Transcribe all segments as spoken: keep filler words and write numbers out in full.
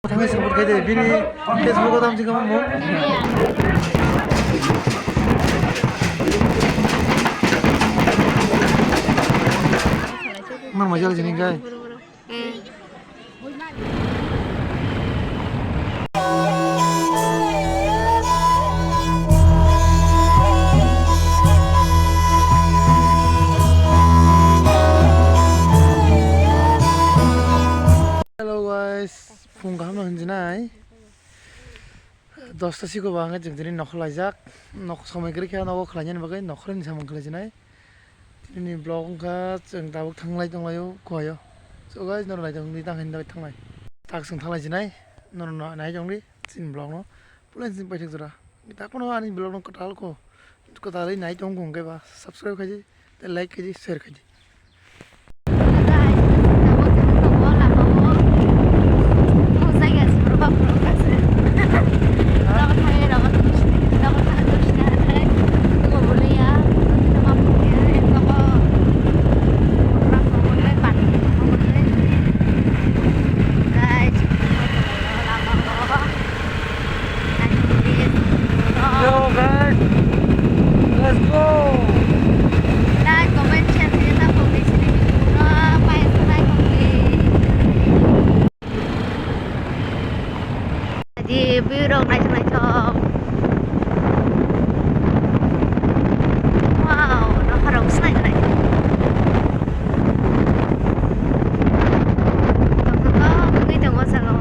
Thangwi support khai de, bini Facebook o tamo se kamo mo. Mar majal jini kai. Hello guys, phung kaham no hinjinai. Dosta siko ba hwnkhai chwng tini nokho laijak. Nok samai kwrwi khe nogo khlainani bagwi nokhorni samung khlaijinai. Tini vlog wngkha chwng tabuk thanglai tonglaio kuhaio. So guys, norok naitongdi tang hinwi thanglai. Tak chwng thanglai jinai, norok no nai tongdi chini vlog no. Pulan chini paithak jora. Tak phano ani vlog no kwtal kho. Kwtalwi nai tong kho hwnkhe ba subscribe khaidi, tei like khaidi, share khaidi. Yo, guys. Let's go. Like, comment, share khaina ta pokri sini video no, pai sunai pokri. Di view rok naithok naithok. Wow, nokha rok se naithok naithok. Tongthok tongwi tongo o jaga o.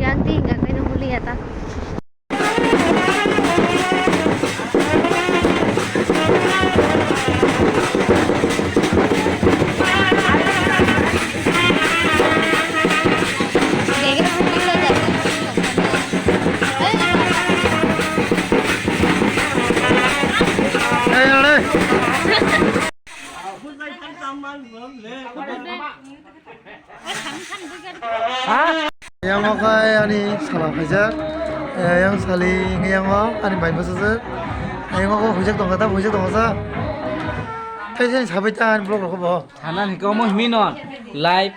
Yang tinggal kayak nunggu lihat ah. Yang okai ani sala khaijak, yang sali yang o ani bai bwsajak, yang o hujak tongkha ta hujak tongkha sa. Tei tei sabai ta ani vlog rok bo. Sana ni komo himi non live.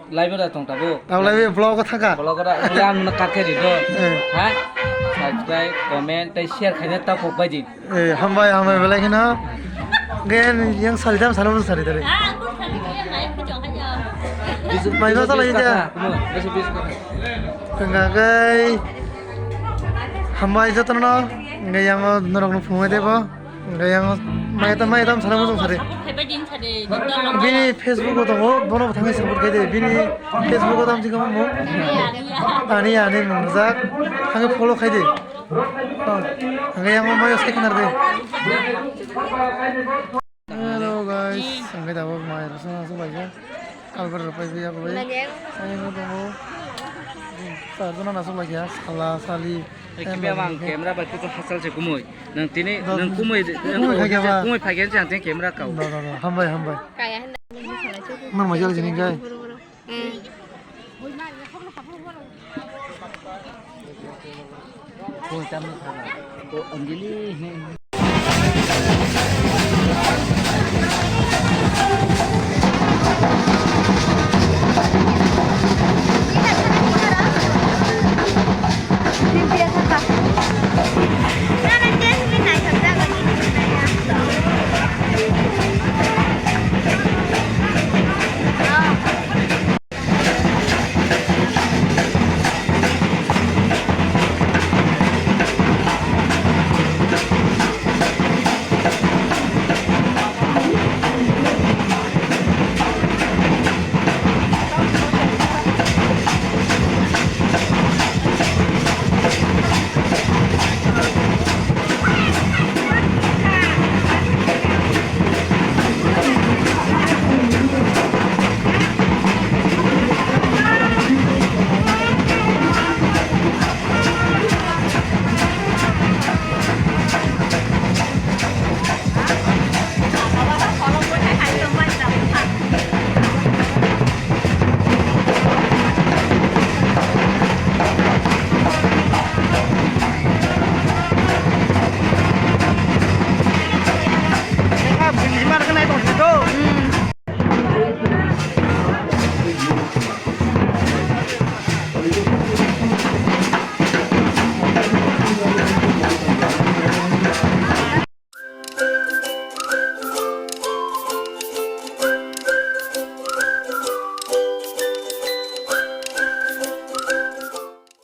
Live da tong tabo. Tabo live vlog o thaka. Vlog da, vlog ang na kat khe di do. Eh. Ha? Subscribe, comment, tei share khaina ta pok bai di. Eh, hambai, hambai belai kheno. Gen yang sali tam salo sari tare. Mai ba sala ija. Tengah gai. Hambai jotono. Ngai yang norok no phungai debo. Hwnkhe yang maya tam, maya tam sana mojong sari. Bini Facebook o tongo, bono bo thangwi support khai de. Bini Facebook o tam thikamo mo. Ani, ani mung jak. Thangwi follow khai de. Hwnkhe yang maya sai khnar de. Hello guys, hwnkhe dabo mai rasa na subai ja. Albert rok pai biya bai. Ayang tongo. Sar jona nasuk laikya, sala, sali. Kipe abang camera bai kutu hasal se kumui. Nang tini, nang kumui, kumui phai kya ba? Kumui phai kya jang tini camera kau. No, no, no. Hambai, hambai. Kaya handa. Mar majal jini kai.